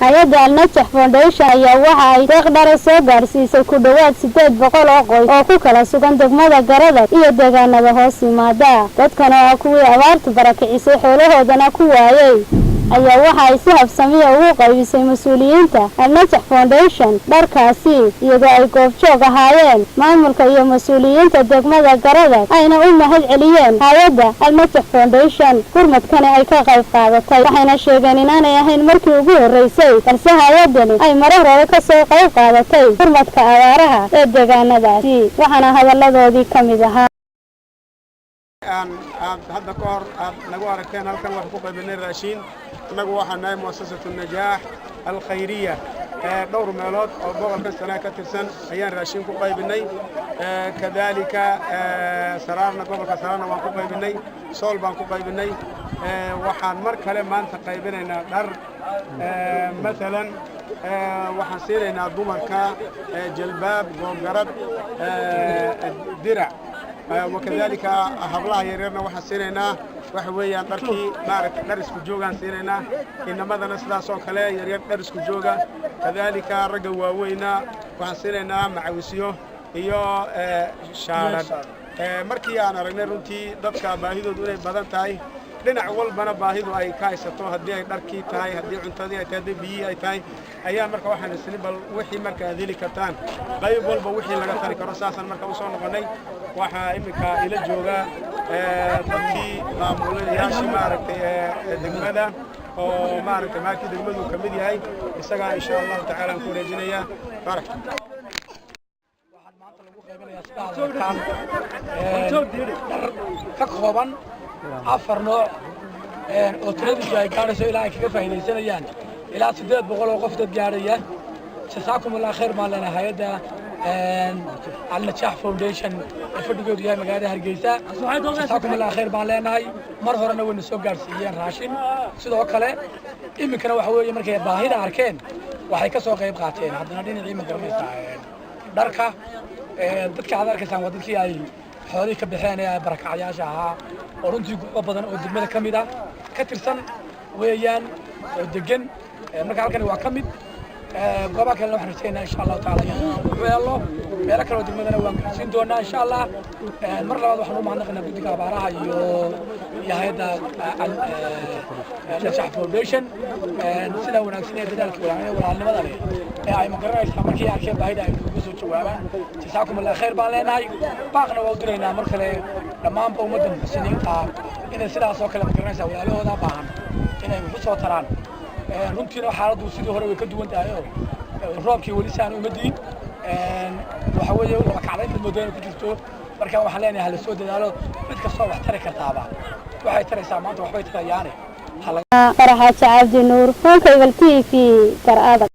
Hay-adda Alnajax Foundation ayaa waxa ay deeq dhara soo gaadhsiisay ku dhowaad 800 oo qoys oo ku kala sugan degmada Garadag iyo deegaanada hoos yimaada. Dadkan oo ah kuwii abaartu barakicisay, xoolahoodana ku waayey, ayaa waxa ay si habsamiya ugu qaybisay mas-uuliyiinta Alnajax Foundation dharkaasi, iyadoo ay goobjoog ahaayeen maamulka iyo mas-uuliyiinta degmada Garadag, ayna u mahad celiyeen hay-adda Alnajax Foundation gurmadkani ay ka qayb qaadatay. Waxayna sheegeen inaanay ahayn markii ugu horreysay, balse hay-addani ay marar hore kasoo qayb qaadatay gurmadka abaaraha ee deegaanadaasi. Waxaana hadalladoodii ka mid ahaa: Aan aad hadda ka hor aad nagu aragteen halkan waxaan ku qaybinay raashiin. Annagu waxaan nahay Muasasatu Najaax Alkhayriya. Dhowr meelood oo gobolkan Sanaa ka tirsan ayaan raashiin ku qaybinay. Kadaalika Saraarna, gobolka Saraarna waan ku qaybinay, Sool baan ku qaybinay. Waxaan mar kale maanta qaybinaynaa dhar. Masalan, waxaan siinaynaa dumarka jalbaab, googarad, dirac. Wakadaalika hablaha yaryarna waxaan siinaynaa waxa weeyaan dharkii, maaragtay, dhar isku joogaan siinaynaa. Inamadana sidaas oo kale yaryar dhar isku jooga. Kadaalika ragga waaweyna waxaan siinaynaa macawisyo iyo shaarar. Markii aan aragnay runtii dadka baahidoodu inay badan tahay, dhinac walbana baahidu ay ka haysato, haddii ay dharkii tahay, haddii cuntadii ay tahay, haddii biyihii ay tahay, ayaa marka waxaan isni bal wixii marka aad heli kartaan, qayb walba wixii laga tari karo. Saasaan marka usoo noqonnay. Waxaa iminka ila jooga dadkii maamulayaashii, maaragtay, degmada oo, maaragtay, maarkii degmadu ka mid yahay. Isagaa insha Allahu tacaala aan ku wareejinayaa. Barak. Waxaan maanta lagu qaybinayaa, sida aad aragtaan, dhar ka kooban afar nooc oo tiradiisu ay gaadhayso ilaa ay kaga faa'iidaysanayaan ilaa 800 oo qof dad gaadhaya. Jasaakum Allah khayr baan leenahay hay-adda Alnajaax Foundation ee fadhigoodu yahay magaalada Hargeysa. Jasaakum Allah khayr baan leenahay. Mar horena wayna soo gaadhsiiyeen raashin sidoo kale. Iminkana waxa weeye markay baahida arkeen waxay ka soo qayb qaateen haddana dhinacii, ma garanaysaa, dharka. Dadka aad arkaysaan waa dadkii ay xoolihii ka baxeen ee barakacyaasha ahaa, oo runtii goobo badan oo degmada ka mid ah ka tirsan weeyaan oo degan. Marka halkani waa ka mid. Goobaha kalena waxaan rajaynaa insha Allahu taala inaan ku helno. Meelo kale oo degmadana waan gaarsiin doonaa insha Allah. Mar labaad waxaan u mahadnaqaynaa guddiga abaaraha iyo hay-adda Najax Foundation sidaa wanaagsan ee dadaalka wanaagsan ee walaalnimada leh ee ay, ma garanaysaa, markii arkeen baahida ay uga soo jawaabaan. Jasaakum Allah khayr baan leenahay. Baaqna waa u diraynaa mar kale dhammaanba ummadda muxsiniinta inay sidaas oo kale, ma garanaysaa, walaalahooda baahan inay wax u soo taraan. Runtiina xaaladdu sidii hore way ka duwan tahay oo roobkii weli saan uma diin. Waxa weeye laba kacdaynta moodo inay ku jirto. Marka waxaan leenahay hala soo dadaalo. Mid kastoo wax tari kartaaba waxay taraysaa maanta, waxbay tarayaane. Faraxaaji Cabdi Nuur, Honkaygal TV, Garadag.